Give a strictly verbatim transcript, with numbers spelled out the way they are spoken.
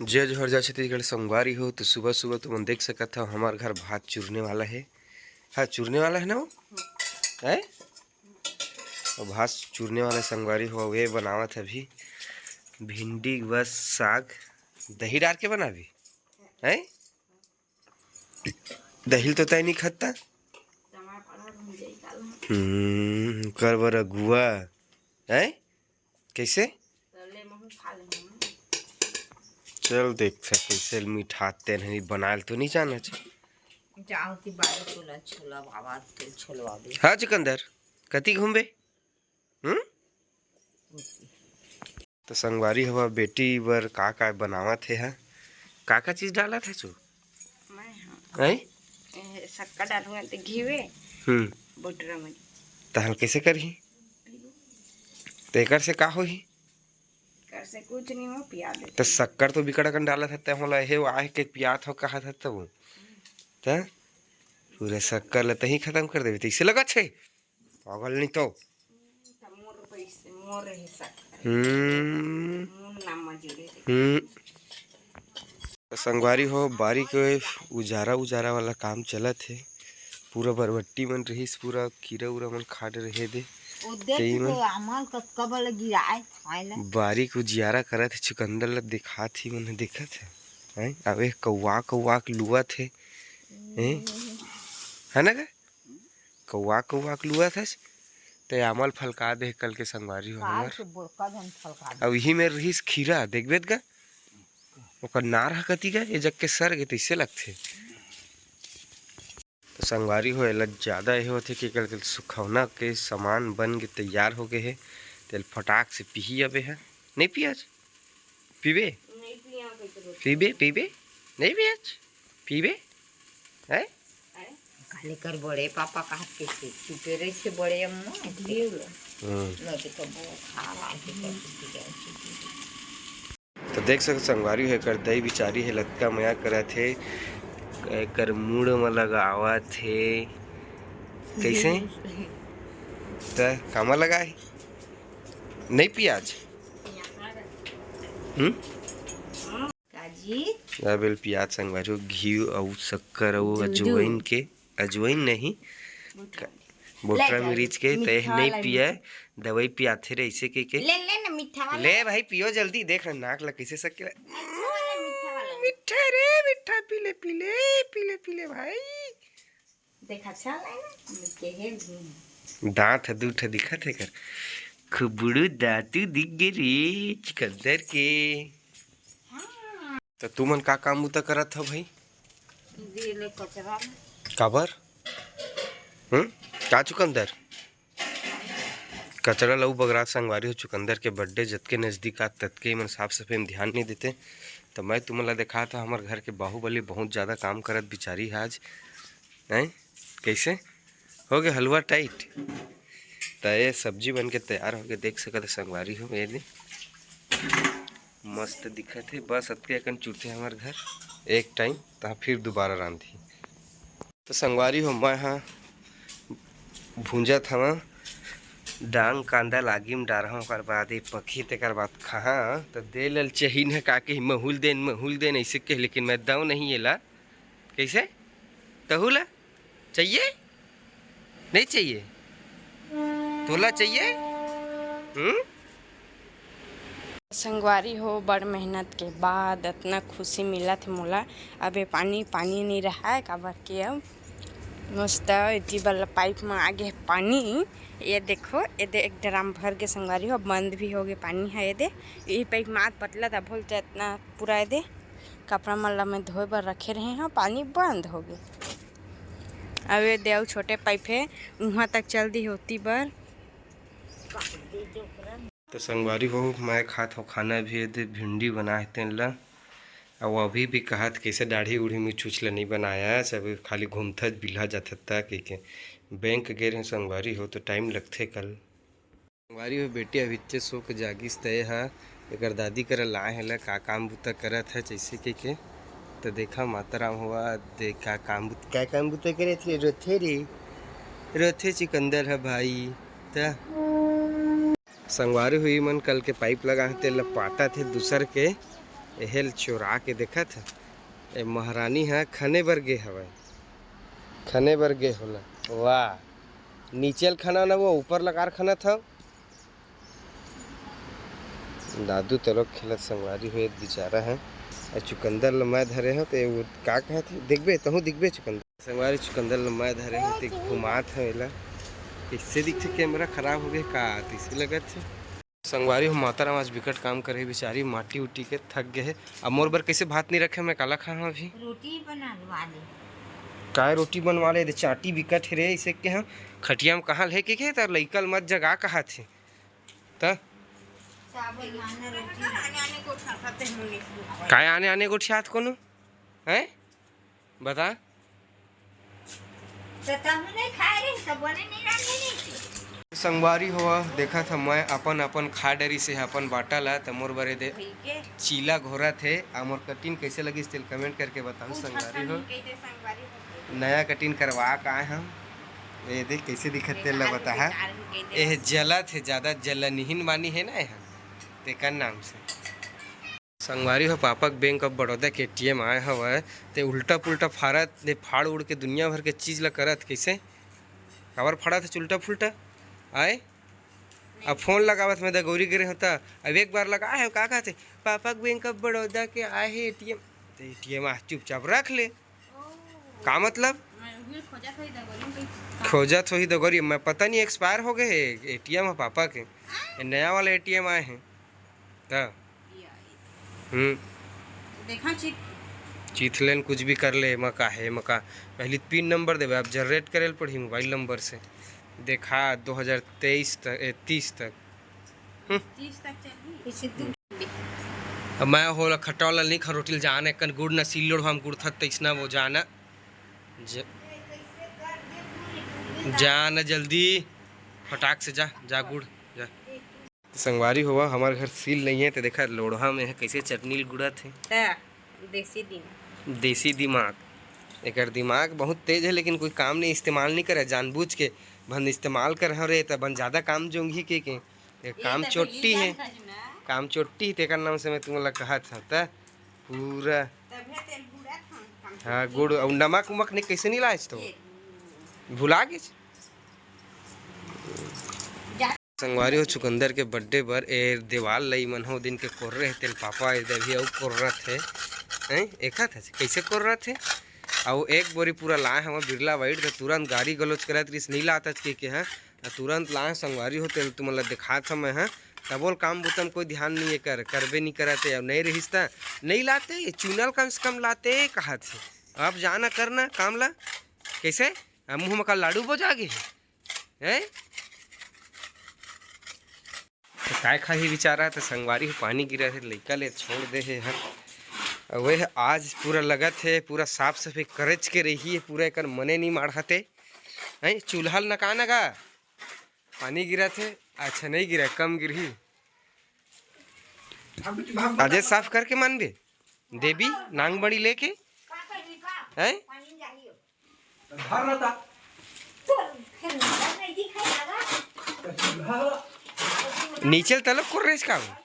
जय जोहार, जय छत्तीसगढ़ संगवारी हो। तो सुबह सुबह तुमन देख सकत हव, हमर घर भात चुरने वाला है। हाँ, चुरने वाला है ना वो, है? और भात चुरने वाला संगवारी हो, वे बनावत है अभी भिंडी के बस साग। दही डाल के बनाबे, है? दही तो तय नहीं खाता। हम्म, कर बर अगुआ, है? कैसे? चल देख, कैसे मिठात तेन हनी बनायल तो नहीं जाना छ। जाओ ती बारी छोला, छोला बाबा, तेल छोलवा दे। हाँ चुकंदर, कति घूमबे? हम्म? तो संगवारी हवा बेटी बर का का बनावत हे हा? का का चीज डालत हे चू? मैं हाँ। हैं? ए, शक्कर डालूंगा तो घीवे। हम्म। बोटरा में। तहन कैसे करही? तो एकर से का होही? एकर से कुछ नहीं हो, पिया दे। तो शक्कर तो बिकट अकन डालत हे, ते मोला हे आए के पियात हो कहा था तब। त पूरा शक्कर ल तही खत्म कर देबे, तैसे लगत हे। पागल नहीं तो। हम्म। हम्म। तो संगवारी हो, बारी के उजारा उजारा वाला काम चलत हे। पूरा बरबट्टी मन रहिस, पूरा कीरा उरा मन खा डरे हे दे। कई मन। बारी के उजियारा करत हे, चुकंदर ला दिखात ही मन देखत हे। हैं? अब एक कौआ कौआ के लुअत हे। हैं? है ना गा? कौआ कौआ के लुअत हस, ते आमल फलका दे कल के संगवारी हो हमर। अब इही में रहिस खीरा, देखबे त गा, ओकर नार ह कति गा, ये जग के सर गे तैसे लगथे। तो संगवारी हो, एला ज्यादा ये होथे कि कल के सुखौना के सामान बन के तैयार हो गए हे, तेल फटाक से पीही अबे ह, नहीं पियाज? पीबे? नहीं पिया कइसे बोलते? पीबे, पीबे? नहीं पियाज? पीबे? हैं? हैं? काले कर बड़े पापा कहा के चुपे रहे से बड़े अम्मा, घी उला। हम्म। मैं तो कबो खा रहा थे, कबो पी रहा थे। तो देख सकत संगवारी हो, एकर दई बिचारी हे, लतका मया करत हे, एकर मुड़ म लगावत हे। कैसे? त कामा लगा हे? नहीं पियाज? हम्म? काजी? अब एल पियाज संगवारी हो, घी अउ शक्कर अउ दूध। अजवाइन के, अजवाइन नहीं, बोटरा। बोटरा ले जा, मिर्च के, मीठा तय वाला नहीं पिया, दवाई पियाथे रे, ऐसे के, के। ले, ले ना मीठा वाला। ले भाई, पियो जल्दी, देख ना नाक ला कैसे सके। अच्छा वाला, मीठा वाला। मीठा रे, मीठा, पी ले, पी ले, पी ले, पी ले भाई। देखा, अच्छा वाला है ना, के हे भी। दांत ह, दू ठा दिखत हे कर। खुबड़ू दांतू दिख गे रे, चुकंदर के। हाँ। तो तुमन का काम बुता करत हो भाई? दे ले कचरा। काबर? हम्म? का चुकंदर? कचरा लऊ बगरात संगवारी हो, चुकंदर के birthday जतके नजदीक आत, ततके मन साफ सफाई में ध्यान नहीं देते। तो मैं तुमन ला देखा था, हमर घर के बाहुबली बहुत ज्यादा काम करत बिचारी है आज, हैं? कैसे हो गए हलवा tight? तो ये सब्जी बन के तैयार हो गए, देख सकत हो संगवारी हो, ये दे मस्त दिखत हे। बस अतके अकन चुरथे हमर घर एक time, तहाँ फिर दोबारा रांधी। तो संगवारी हो, मैं हा भूंजत हवा डांग कांदा लागी में डारहा, ओकर बाद ये पखी, तेकर बाद खाहा। तो दे लल चहीन है का कही, महुल देन, महुल देन, ऐसे कह, लेकिन मैं दव नहीं एला। कैसे? तहू ला? चाहिए? नहीं चाहिए? तोला चाहिए? हम्म? संगवारी हो, बड़ मेहनत के बाद अतना खुशी मिलत हे मोला। अब ये पानी, पानी नहीं रहा है, काबर के अब मस्त एती वाला pipe में आ गए पानी। ये देखो, ये दे एक drum भर के संगवारी हो, बंद भी हो गए पानी है। ये दे, ये pipe में आत पटला था, बोलते इतना पूरा ये दे कपड़ा मन ला मैं धोए बर रखे रहे हव, पानी बंद हो गे। अब ये दे अउ छोटे pipe हे, उहाँ तक चल दी होती बर। तो संगवारी हो, मैं खात हव खाना भी, ये दे भिंडी बना हे तेन ला। अब अभी भी कहत कैसे दाढ़ी उढ़ी में छुछ ला नहीं बनाया, सब खाली घूमथत बिल्हा जाथत ता कहिके। बैंक गे रहे संगवारी हो, तो time लगथे कल। संगवारी हो, बेटी अभिच्चे सो के जागिस, तय हा एकर दादी करा लाए हे ला, का काम बुता करत हे जैसे के के। तो देखा माता राम हुआ, देखा काम बुत-, का काम बुता करे थे, रोथे रे, रोथे चुकंदर है भाई। त संगवारी हुई मन कल के pipe लगा हे, तेला पाटा थे दूसर के, एहल चोरा के देखत ह, ए महारानी ह खने बर गे हवय, खने बर गे होला। वाह, नीचे ल खना न, वो ऊपर लकार खनत हव। दादू तलोक खेलत संगवारी हो, एक बिचारा है। ए चुकंदर ल मैं धरे हव, ते वो का कहत हे? देखबे, तहूँ दिखबे चुकंदर। संगवारी, चुकंदर ल मैं धरे हव, ते घुमात हव एला। कइसे दिखथे, कैमरा खराब हो गए का? तइसे लगत हे। संगवारी हो, माता राम आज बिकट काम करे हे बिचारी, माटी उटी के थक गए हे। अब मोर बर कइसे भात नहीं रखे, मैं काला खाहूँ अभी? रोटी बनवा ले। काय रोटी बनवा ले? दे चाटी बिकट हे रे, इसे के हम खटिया में कहाँ लेके के तर लइका ल मत जगा कहत हे। त सब खाना रोटी। काय आने आने गोठियात कोनो? हैं? बता। त तहूँ नहीं खाए रही, त बने नहीं रांधे नहीं थी। संगवारी हो, देखत ह मैं अपन, अपन खा डरी से अपन बाटा ला, त मोर बरे दे ठीक है। चीला घोरत हे। आ मोर कटिंग कैसे लगिस तेल कमेंट करके बताहू पूछत संगवारी हो। हन कइसे संगवारी हो। नया कटिंग करवा का आए हम, ये देख कैसे दिखत तेल ला बेकार, बताहा। बेकार हो गई दे। एह जलत हे, ज्यादा जलनहीन मानी हे ना एह, तेकर नाम से। संगवारी हो, पापा के बैंक ऑफ बड़ौदा के एटीएम आए हवय, ते उल्टा पुल्टा फारत, ते फाड़ उड़ के दुनिया भर के चीज ला करत। कैसे? काबर फाड़त हे उल्टा फुल्टा? आए, अब फोन लगावत मैं दगोरी गिरे होता, अब एक बार लगा है, का कहते, "पापा के बैंक ऑफ बड़ौदा के आए हे एटीएम।" ते एटीएम आ, चुपचाप रख ले। का मतलब? मैं उही खोजत होही दगोरी में कहीं। खोजत होही दगोरी, मैं पता नहीं एक्सपायर हो गए हे एटीएम ह पापा के, ये नया वाला एटीएम आए हे। त हम्म। देखा चित। चित लेन कुछ भी कर ले, एमा का हे, एमा का। पहली पिन नंबर देवे, आप जनरेट करे ल पड़ही मोबाइल नंबर से। देखा दो हज़ार तेईस तक, ए, तीस तक। हम्म। तीस तक चलही। अब मैं होला खटौला नहीं खरोटिल जाने कन गुड़ न सिल्लोड़ हम गुड़ थत तैसना वो जाना। ज-, जाना जल्दी, फटाक से जा, जा गुड़, जा। संगवारी होवा, हमार घर सील नहीं है, तो देखा लोढ़ा में है, कैसे चटनी ल गुड़त है। त देसी दिमाग। देसी दिमाग। एकर दिमाग बहुत तेज है, लेकिन कोई काम नहीं, इस्तेमाल नहीं करे, जानबूझ के भन इस्तेमाल कर हव रे, त भन ज्यादा काम जोंगी के, के। ये ये काम त चोट्टी पहली है, जान खजना। काम चोट्टी है, तेकर नाम से मैं तुमला कहत हव। त पूरा तभे तेल गुड़त हन, काम हाँ, चोट्टी। गुड़ और नमक उमक नहीं, कैसे नहीं लायस तो? ये भुला गेस। संगवारी हो, चुकंदर के बर्थडे बर ए देवाल लई मन हो दिन के कोर्रे हे, तेल पापा ए देवी अउ कोर्रत हे। हैं? एखत हे, कैसे कोर्रत हे? अउ एक बोरी पूरा लाए हवं बिरला वाइट, त तुरंत गारी गलोच करत रिस, "नहीं लातच के, के ह?" आ तुरंत लाए संगवारी हो, तेल तुमन ला देखात हवं मैं ह। तबोल काम बुतम कोई ध्यान नहीं एकर, करबे नहीं करत हे, अउ नहीं रहिस त नहीं लाते, चुनल कम से कम लाते, कहत हे। अब जाना करना काम ला, कैसे? आ मुँह में का लाडू बोजा गे हे? हैं? त काय खाही बिचारा, त संगवारी हो पानी गिरा हे, लइका ले छोड़ दे हे हन। अउ वह आज पूरा लगत हे, पूरा साफ सफाई करच के रही हे, पूरा एकर मने नहीं माढ़त हे। हैं? चूल्हा ल नका नगा, पानी गिरत हे, अच्छा नहीं गिरा, कम गिरही। आजे साफ करके मानबे, देवी नांग बड़ी लेके, हैं? नीचे तलब कर रेस का?